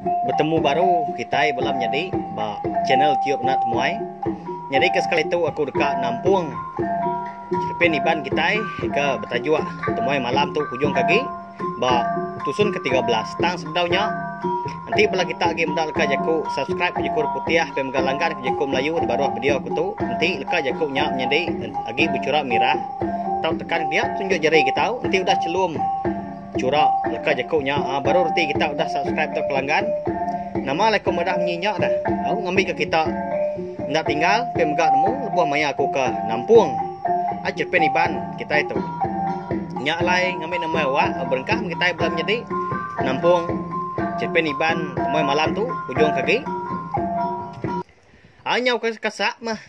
Betemu baru kitai bala menyadi ba channel Tiup Enda Temuai. Nyadi ke sekali tu aku deka nampung cerepin Iban kitai ke betajuk Temuai Malam tu kujung ke agi ba tusun ke 13. Tang sebedau nya enti bala kita agi meda leka jaku subscribe ke jaku putih pia mega langgan ke jaku Melayu di baruh video aku tu enti leka jaku nya menyadi agi bechura mirah tau tekan dia tunjuk jari kita enti udah chelum Chura leka jaku nya baru reti kita udah subscribe tauka langgan. Nama alai ku madah munyi nya dah. Au ngambika kita enda tinggal pia mega nemu lebuh maya aku ke nampung ai cerpen Iban kitai tu. Nya alai ngambi nama awak berengkah meh kitai bela menyadi nampung cerpen Iban temuai malam tu ujung ke agi. Ai nyau ke kasak meh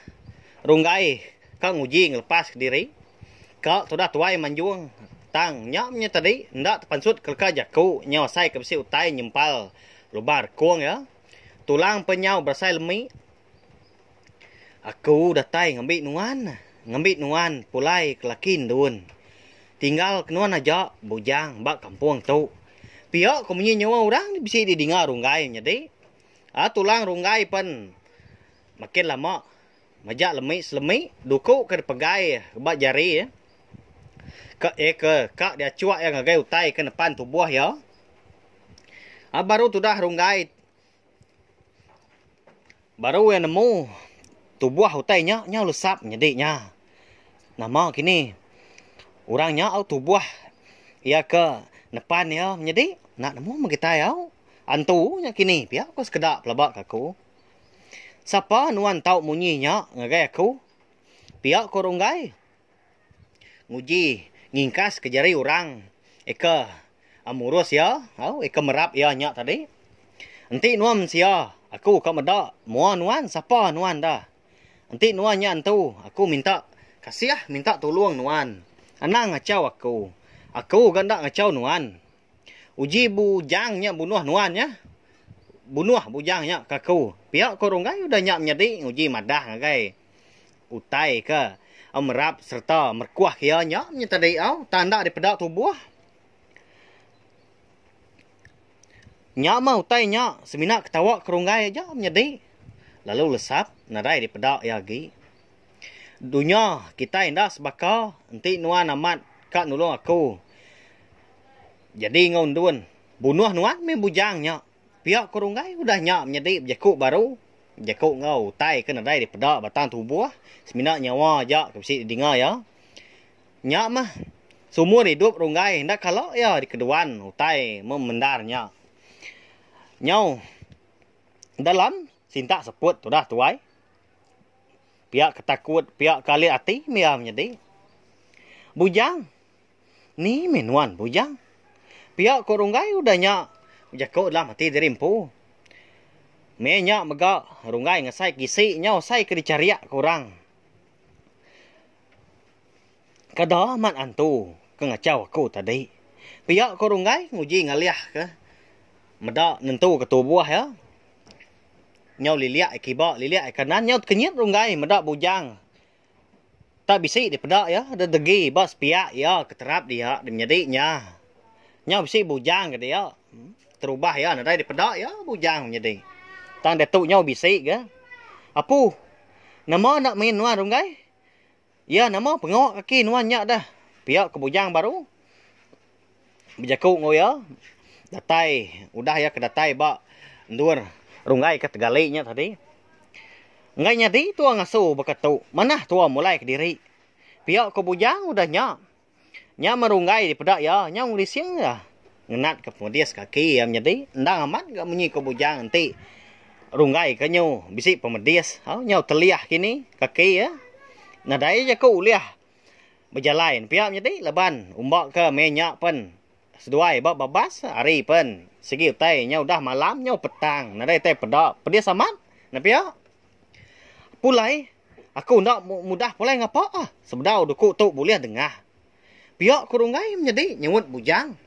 runggai ka nguji ngelepas kediri. Ka tudah tuai manjung tang nya menya tadi enda tepansut ke leka jaku nyau asai ke bisi utai nyempal lubang rekung iya. Tulang pen nyau berasai lemi. Aku datai ngambi nuan, ngambi nuan pulai ke laki endun. Tinggal ke nuan aja bujang ba kampung tu. Pia ko munyi nyawa orang bisi didinga runggai nyadi. Aa tulang runggai pen makin lama Majak lemi selemi duku ke dipegai ba jari iya ke iya ke ka diachuk iya ngagai utai ke nepan tubuh iya. Baru tudah runggai baru iya nemu tubuh utai nya nyau lesap nyadi nya. Nama kini orang nya au tubuh iya ke nepan iya menyadi enda nemu meh kitai au. Antu nya kini pia ko sekeda pelaba ka aku. Sapa nuan tau munyi nya ngagai aku? Pia ko Runggai. Nguji ngingkas ke jari orang eka murus iya au eka merap iya nya tadi. Enti nuan mensia aku ka meda mua nuan sapa nuan da. Enti nuan nya entu aku minta kasih minta tulung nuan. Anang ngachau aku. Aku ga enda ngachau nuan. Uji bujang nya bunuh nuan nya. Bunuh bujang nya ke aku. Pia ko Runggai udah nya menyadi nguji madah ngagai utai ke merap sereta merekuh ke iya nya nya tadi au tang enda dipeda tubuh. Nya mah utai nya semina ketawa ke Runggai aja menyadi lalu lesap nadai dipeda iya agi. Dunya kitai enda sebaka enti nuan amat ka nulung aku. Jadi enggau endun, bunuh nuan mih bujang nya. Pia ko Runggai udah nya menyadi bejaku baru. Bejaku enggau utai ke nadai dipeda batang tubuh, semina nyawa aja ke bisi didinga iya. Nya mah sumur idup Runggai enda kala iya dikeduan utai memendar nya. Nyau dalam sintak seput tudah tuai. Pia ke takut, pia ke alit ati mih iya menyadi. Bujang. Ni mih nuan bujang. Pia ko Runggai udah nya bejaku dalam ati diri empu. Mih nya mega Runggai ngasai ke isi nyau asai ke dichariak ke orang. Kada amat antu ke ngachau aku tadi. Pia ko Runggai nguji ngalih ke meda nentu ke tubuh iya. Nyau lilik kiba lilik kanan nyau tekenyit Runggai meda bujang. Tak bisi dipeda iya dedegi ba sepiak iya ke terap dia menyadi nya. Nyau bisi bujang ke dia. Terubah iya nadai dipeda iya bujang menyadi. Tang diatu nyau bisi ga. Apu nama enda main nuan runggai? Iya nama pengawa kaki nuan nya dah. Pia ke bujang baru bejaku enggau iya datai udah iya ke datai ba endur runggai ke tegali nya tadi. Enggai nyadi tua ngasu baka tu manah tua mulai kediri. Pia ko bujang udah nya. Nya meh runggai dipeda iya nyau ngelising iya ngenat ke pemedis kaki iya menyadi endang amat ga munyi ko bujang enti runggai ke nyu bisi pemedis nyau telih kini kaki iya nadai jaku ulih bejalai ne pia menyadi laban umba ke meh nya pen seduai ba babas hari pen sigi utai nya udah malam nyau petang nadai utai peda pedis amat ne pia. Pulai aku enda mudah pulai ngapa ah sebedau duku tu bulih dengah. Pia ku Runggai menyadi nyewut Bujang.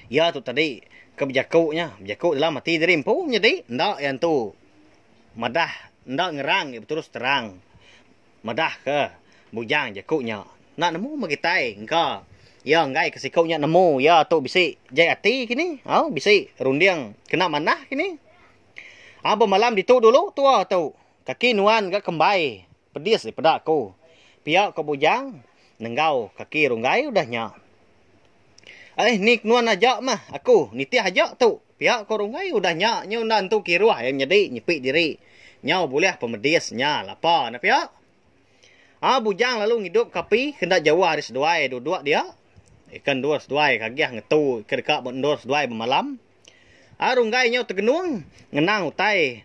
Iya tu tadi ke bejaku nya bejaku dalam ati diri empu menyadi enda iya entu madah enda ngerang iya beterus terang. Madah ke bujang jaku nya. Enda nemu meh kitai engka. Iya enggai ke siku nya nemu iya tu bisi jai ati kini. Au bisi runding kena manah kini. Au bemalam ditu dulu tua tu. Kaki nuan ga kembai pedis dipeda aku. Pia ko Bujang nenggau kaki Runggai udah nya. Aih ni nuan aja mah aku nitih aja tu. Pia ko Runggai udah nya nyu enda entu kiruh iya nyedi nyepi diri nyau bulih pemedis nya lapa ne pia. Aa Bujang lalu ngidup ke api ke enda jauh ari seduai duduk dia. Ika endur seduai ke agih ngetu ke deka ba endur seduai bemalam. Aa Runggai nyau tegenung ngenang utai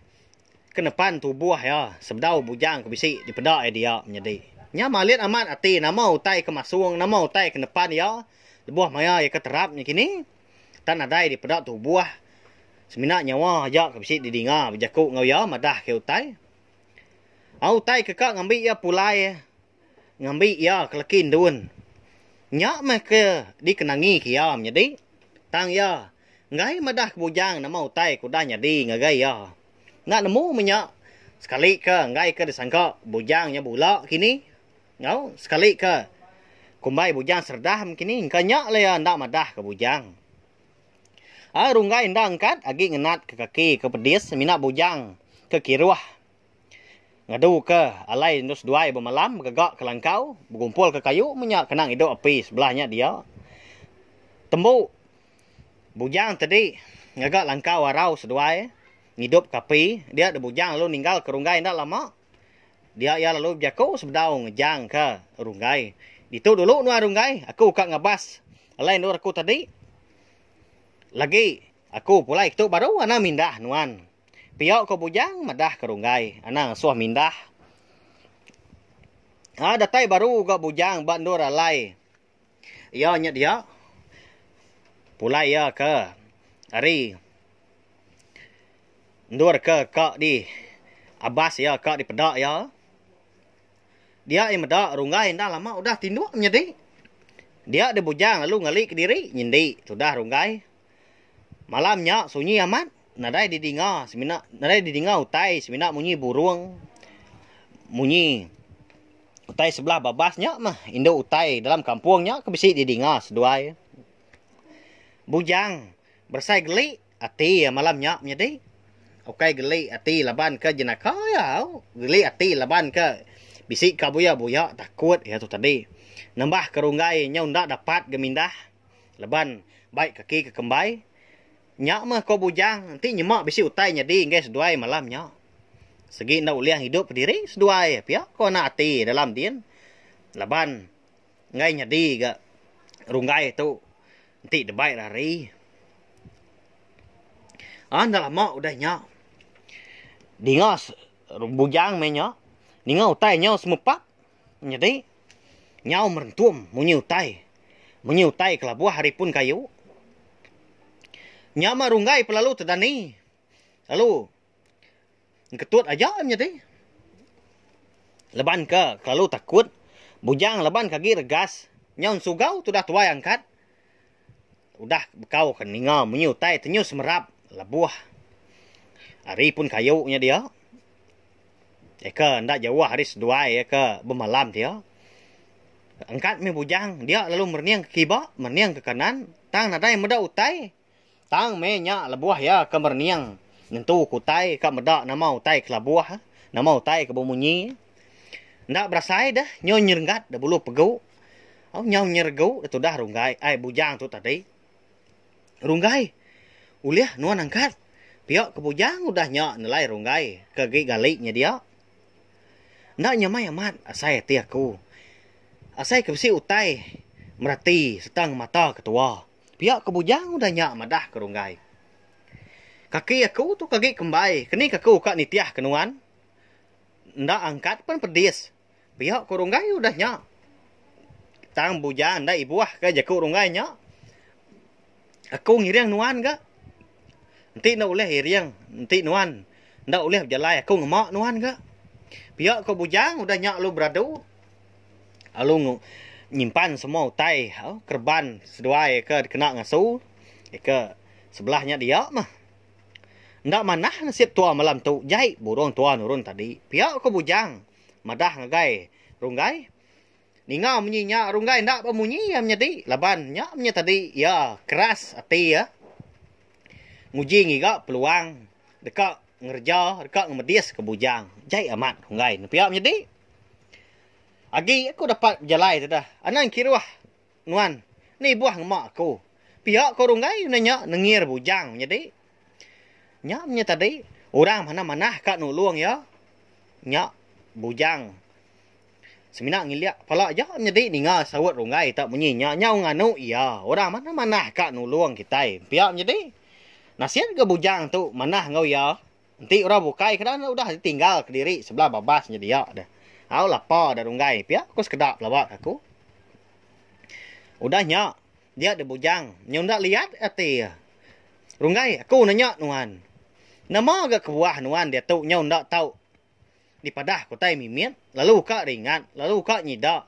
ke nepan tubuh iya sebedau Bujang ke bisi dipeda iya dia menyadi. Nya malit amat ati nama utai ke masung nama utai ke nepan iya lebuh maya iya ke terap nya kini. Tan nadai dipeda tubuh semina nyawa aja ke bisi didinga bejaku enggau iya madah ke utai. Au utai ke ka ngambi iya pulai ngambi iya ke leki endun. Nya meh ke dikenangi ke iya menyadi. Tang iya enggai madah ke bujang nama utai ke udah nyadi ngagai iya. Enda nemu meh nya sekali ke enggai ke disangka bujang nya bula kini enggau sekali ke kumbai bujang seredah meh kini engka nya lah iya enda madah ke bujang. Ai runggai enda angkat agi ngenat ke kaki ke pedis semina bujang ke kiruh ngadu ke alai endur seduai bemalam begega ke langkau begumpul ke kayu menya kena ngidup api sebelah nya dia. Tembu bujang tadi ngaga langkau arau seduai ngidup ke api dia da bujang lalu ninggal ke runggai enda lama. Dia iya lalu bejaku sebedau ngejang ke runggai. Ditu dulu nuan runggai aku ka ngabas alai endur aku tadi. Lagi aku pulai ketu baru anang mindah nuan. Pia ko Bujang madah ke Runggai anang asuh mindah. Aa datai baru ga Bujang ba endur alai iya nya dia. Pulai iya ke ari endur ke ka di abas iya ka dipeda iya. Dia iya meda Runggai enda lama udah tinduk menyadi. Dia deh Bujang lalu ngali kediri nyendi tudah Runggai. Malam nya sunyi amat nadai didinga semina nadai didinga utai semina munyi burung munyi utai sebelah babas nya mah indu utai dalam kampung nya ke bisi didinga seduai. Bujang beresai geli. Ati iya malam nya menyadi. Ukai geli ati laban ke jenaka iya au. Geli ati laban ke bisi ka buya-buya takut iya tu tadi. Nambah ke runggai nyau enda dapat ga mindah laban bai kaki ke kembai. Nya meh ko bujang enti nyema bisi utai nyadi enggai seduai malam nya. Segi enda ulih ngidup kediri seduai pia ko anak ati dalam din laban Enggai nyadi ga runggai tu enti debai rari. Aa enda lama udah nya dinga bujang meh nya ninga utai nyau semepak nyadi nyau merentum munyi utai munyi utai kelabuh ari pun kayu. Nya mah runggai pelalu tedani lalu. Engketut aja menyadi. Laban ke kelalu takut, bujang laban ke agi regas, nyau ensugau tudah tuai angkat. Udah bekau ke ninga munyi utai tenyu semerap lebuh ari pun kayu nya dia. Eka enda jauh ari seduai ke bemalam dia. Angkat mih bujang dia lalu merening ke kiba, merening ke kanan tang nadai meda utai. Tang meh nya lebuh iya ke merening ngentu ke utai ka meda nama utai ke labuh, nama utai ke bemunyi. Enda berasai deh nyau nyerenggat da bulu pegu. Au nyau nyeregu da tudah runggai ai bujang tu tadi. Runggai ulih nuan angkat pia ke bujang udah nya nelai runggai ke agi gali nya dia. Enda nyamai amat asai ati aku. Asai ke bisi utai mereti sereta ngemata ketua. Pia ke bujang udah nya madah ke Runggai. Kaki aku tu ke agi kembai keni ke aku ka nitih ke nuan. Enda angkat pen pedis. Pia ku Runggai udah nya. Tang bujang enda ibuh ke jaku Runggai nya. Aku ngiring nuan ga. Enti enda ulih iring enti nuan enda ulih bejalai aku ngema nuan ga. Pia ku bujang udah nya lalu beradu. Lalu nyimpan semua utai kereban seduai ke dikena ngasu ke sebelah nya dia mah. Enda manah nasib tua malam tu jai burung tua nurun tadi. Pia ko Bujang madah ngagai Runggai. Ninga munyi nya Runggai enda bemunyi iya menyadi laban nya menya tadi iya keras ati iya nguji ngiga peluang deka ngereja deka ngemedis ke bujang. Jai amat Runggai ne pia menyadi. Agi aku dapat bejalai tu dah. Anang kiruh nuan ni buah ngema aku. Pia ko Runggai udah nya nengir bujang menyadi. Nya menya tadi orang manah-manah ka nulung iya nya bujang. Semina ngilik pala aja nyadi ninga saut runggai tau munyi nya nyau nganu iya orang manah manah ka nulung kitai pia nyadi. Nasit ga bujang tu manah enggau iya enti orang bukai keda ne udah ditinggal kediri sebelah babas nya dia deh. Au lapa da runggai pia ku sekeda pelaba ka aku. Udah nya dia da bujang nyau enda liat ati iya. Runggai aku nanya nuan. Nama ga kebuah nuan diatu nyau enda tau Dipadah ku utai mimit lalu ka ringat lalu ka nyida.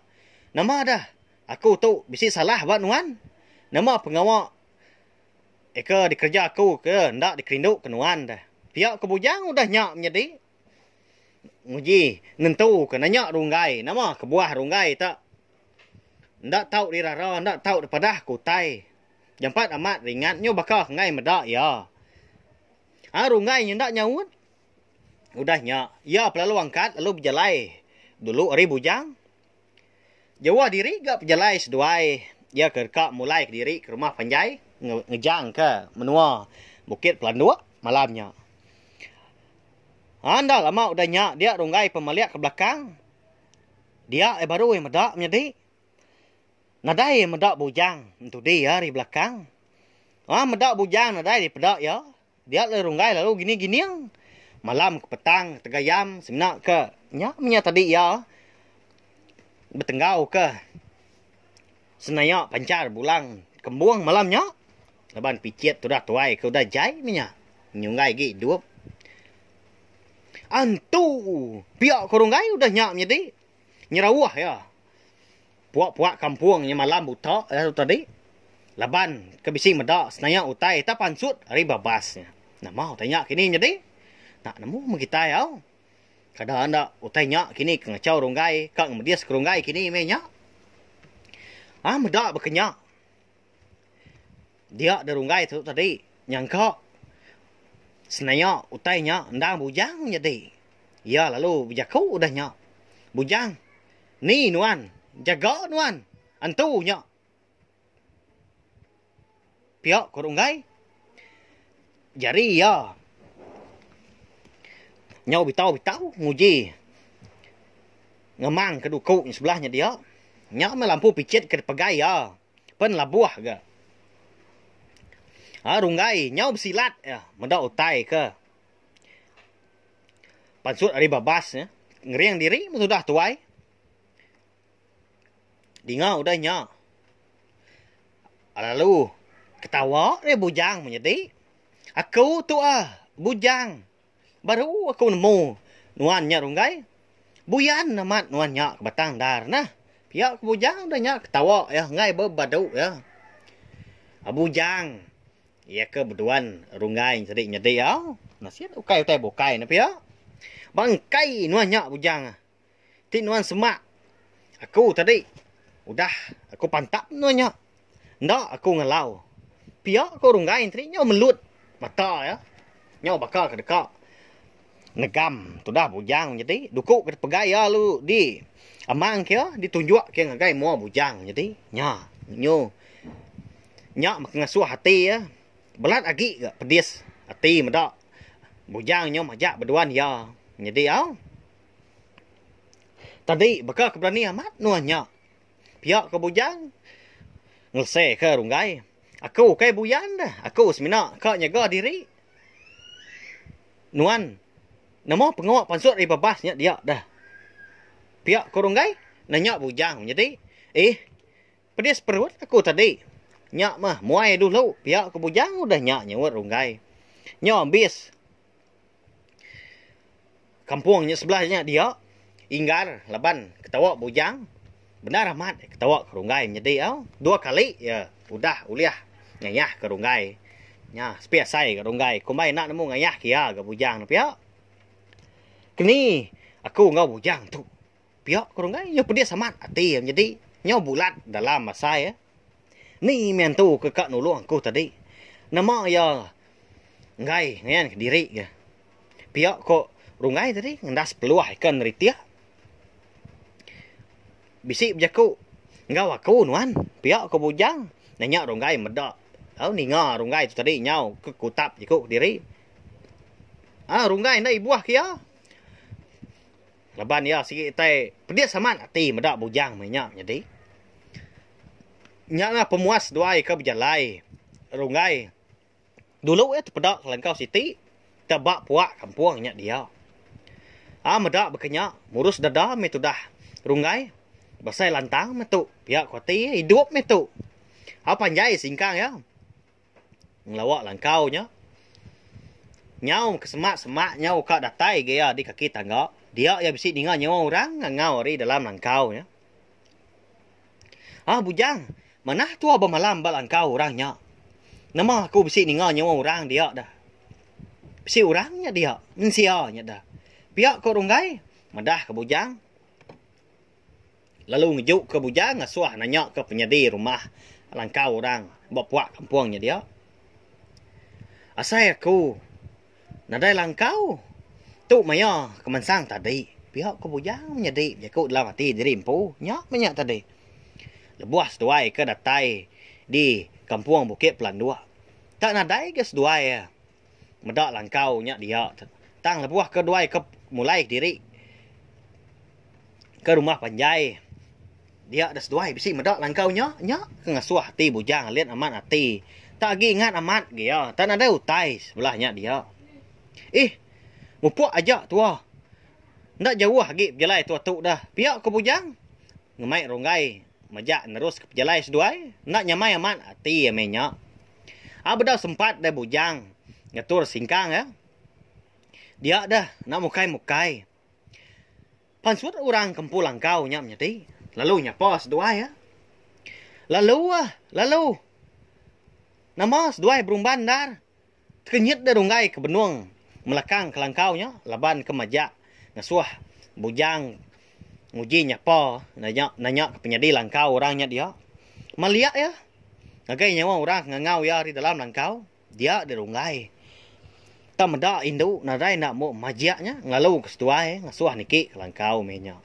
Nama dah aku tu bisi salah ba nuan? Nama pengawa eka dikereja aku ke enda dikerindu ke nuan dah. Pia ke bujang udah nya menyadi nguji nentu ke nanya runggai nama kebuah runggai ta enda tau dirara enda tau dipadah ku utai. Jampat amat ringat nyu baka ke enggai meda iya. Ha runggai nya enda nyaut. Udah nya, iya pelalu angkat lalu bejalai dulu ari bujang. Jauh diri ga pejalai seduai iya ke deka mulai kediri ke rumah panjai ngejangka menua Bukit Pelanduk malam nya. Enda lama udah nya dia Runggai pemalik ke belakang. Dia iya baru iya meda menyadi. Nadai iya meda bujang entudi iya ari belakang. Meda bujang nadai dipeda iya. Dia lalu runggai lalu gini gining. Malam ke petang tegayam semina ke nya menya tadi iya betenggau ke senaya panchar bulang kembung malam nya laban pichit tudah tuai ke udah jai menya nyunggai agi idup. Antu pia ko runggai udah nya menyadi nyerauh iya. Puak-puak kampung nya malam buta iya tu tadi laban ke bisi meda senaya utai tak pansut ari babas nya. Nama utai nya kini nyadi? Enda nemu meh kitai au. Kada enda utai nya kini ke ngachau runggai ka ngemedis ke runggai kini meh nya. Aa meda baka nya. Dia da runggai tu tadi nyangka senaya utai nya endang bujang nyadi. Iya lalu bejaku udah nya. Bujang ni nuan jaga nuan antu nya. Pia ku runggai jari iya nyau bitau-bitau nguji ngemang ke duku nya sebelah nya dia. Nya meh lampu pichit ke dipegai iya. Pen labuh ga. Ha runggai nyau besilat iya meda utai ke pansut ari babas nya ngering diri meh tudah tuai. Dinga udah nya lalu ketawa deh bujang menyadi. Aku tu ah bujang. Baru aku nemu nuan nya runggai. Buyan amat nuan nya ke batang endar nah. Pia ke bujang udah nya ketawa iya enggai bebadu iya. Bujang iya ke beduan runggai sedi nyadi au. Nasit ukai utai bukai ne pia. Bangkai nuan nya bujang. Ti nuan semak aku tadi udah aku pantap nuan nya. Enda aku ngelau. Pia ko Runggai enti nyau melut mata iya. Nyau baka ke deka negam tudah bujang nyadi duku ke dipegai iya lalu di amang ke iya ditunjuk ke ngagai mua bujang nyadi nya nyu nya meh ngasuh ati iya belat agi ga pedis ati meda bujang nyau majak beduan iya nyadi au. Tadi baka ke berani amat nuan nya. Pia ke bujang ngelese ke runggai. Aku ukai buyan deh. Aku semina ka nyaga diri. Nuan nama pengawa pansut ari babas nya dia deh. Pia ke runggai nanya bujang menyadi. Eh pedis perut aku tadi. Nya mah muai dulu pia ke bujang udah nya nyaut runggai. Nyau ambis. Kampung nya sebelah nya dia inggar laban ketawa bujang bendar amat ketawa ke runggai nyadi au dua kali iya udah ulih ngayah ke runggai nya sepi asai ga runggai kumbai enda nemu ngayah ke iya ga bujang ne pia. Keni aku enggau bujang tu. Pia ku Runggai nyau pedis amat ati iya menyadi nyau bulat dalam asai iya. Ni mih antu ke ka nulung aku tadi. Nama iya enggai ngayan kediri ga. Pia ko Runggai tadi ngendas peluh ikan neritik. Bisi bejaku enggau aku nuan pia ko Bujang nanya Runggai meda tau ninga Runggai tu tadi nyau ke kutap jaku kediri. Aa Runggai enda ibuh ke iya. Laban iya sigi tai pedis amat ati meda bujang meh nya nyadi. Nya lah pemuas seduai ke bejalai runggai dulu iya tepeda kelangkau siti te ba puak kampung nya dia. Aa meda baka nya murus dada meh tudah runggai besai lantang meh tu pia ku ati iya idup meh tu. Aa panjai singkang iya. Ngelawa langkau nya. Nyau ke semak-semak nyau ka datai ga iya di kaki tangga, dia iya bisi ninga nyawa orang ngangau ari dalam langkau nya. Ah bujang, manah tua bemalam ba langkau orang nya. Nama aku bisi ninga nyawa orang dia dah. Bisi orang nya dia, mensia nya dah. Pia ko Runggai madah ka bujang. Lalu ngejuka bujang ngasuh nanyaka penyadi rumah langkau orang ba puak kampung nya dia. Asai aku nadai langkau tu maya ke mansang tadi pia ku bujang menyadi bejaku dalam ati diri empu nya meh nya tadi. Lebuh seduai ke datai di kampung Bukit Pelanduk tak nadai ga seduai meda langkau nya dia tang lebuh ke duai ke mulai kediri. Ke rumah panjai dia da seduai bisi meda langkau nya nya ke ngasuh ati bujang alit amat ati tak agi ingat amat ge iya tak nadai utai sebelah nya dia. Ih mupuk aja tua enda jauh agi pejalai tua tu dah pia ko bujang ngemai runggai majak nerus ke pejalai seduai enda nyamai amat ati meh nya. Au bedau sempat deh bujang ngatur singkang iya dia deh enda mukai mukai. Pansut orang ke empu langkau nya menyadi lalu nyapa seduai iya. Lalu ah, lalu. Nama seduai berumban endar. Tekenyit deh runggai ke benung melakang ke langkau nya laban ke majak ngasuh bujang nguji nyapa nanya nanya ke penyadi langkau orang nya dia. Maliak iya ngagai nyawa orang ke ngangau iya ari dalam langkau. Dia dirunggai. Tang meda indu nadai enda mu majik nya ngelalu ke seduai ngasuh niki ke langkau meh nya.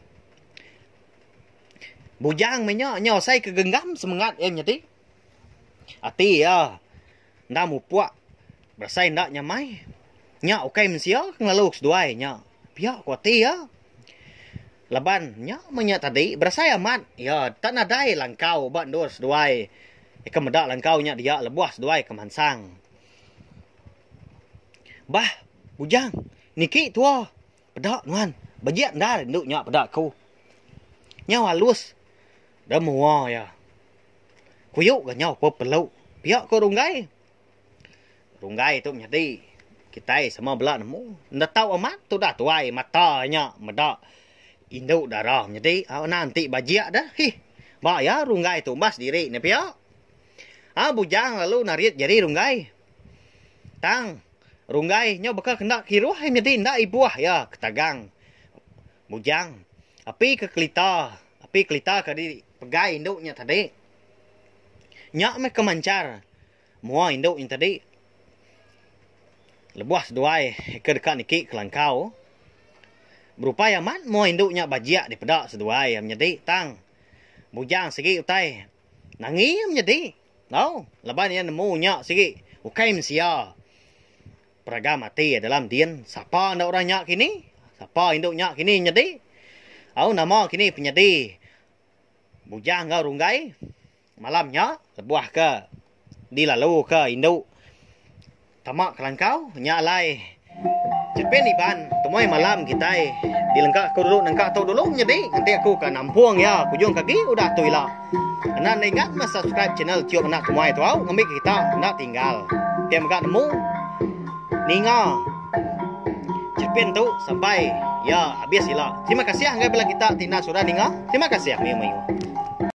Bujang meh nya nyau asai ke genggam semengat iya nyadi. Ati iya enda mupuk berasai enda nyamai. Nya ukai mensia ke ngelalu ke seduai nya. Pia ku ati iya. Laban nya meh nya tadi berasai amat iya tak nadai langkau ba endur seduai ke meda langkau nya dia lebuh seduai ke mansang. Bah bujang niki tua peda nuan bejik endar indu nya peda aku. Nyau alus da mua iya. Kuyu ga nyau pepelu pia ko Runggai. Runggai tu menyadi kitai sama bela nemu enda tau amat tudah tuai mata nya meda indu dara menyadi au enda enti bajik deh hih ba iya runggai tu umbas diri ne pia. Au bujang lalu narit jari runggai tang runggai nyau baka kenda kiruh iya menyadi enda ibuh iya ketagang bujang api ke kelita api kelita ke dipegai indu nya tadi nya meh ke manchar. Mua indu nya tadi lebuh seduai ke deka niki ke langkau berupai amat mua indu nya bajik dipeda seduai iya menyadi tang bujang sigi utai nangi iya menyadi tau laban iya nemu nya sigi ukai mensia peragam ati iya dalam din sapa enda orang nya kini sapa indu nya kini menyadi au nama kini penyadi bujang enggau runggai. Malam nya lebuh ke dilaluka indu tama ke langkau nya alai Chepin Iban temuai malam kitai dilengka aku dulu nengka tu dulu nyadi nganti aku ke nampung iya kujung ke agi udah tu ila. Enda enda ingat meh subscribe channel Tiong Anak Temuai tu au ngambi kita enda tinggal. Pia mega nemu ninga Chepin tu sampai iya abis ila. Terima kasih ngagai bala kita ti enda sudah ninga. Terima kasih mayuh-mayuh.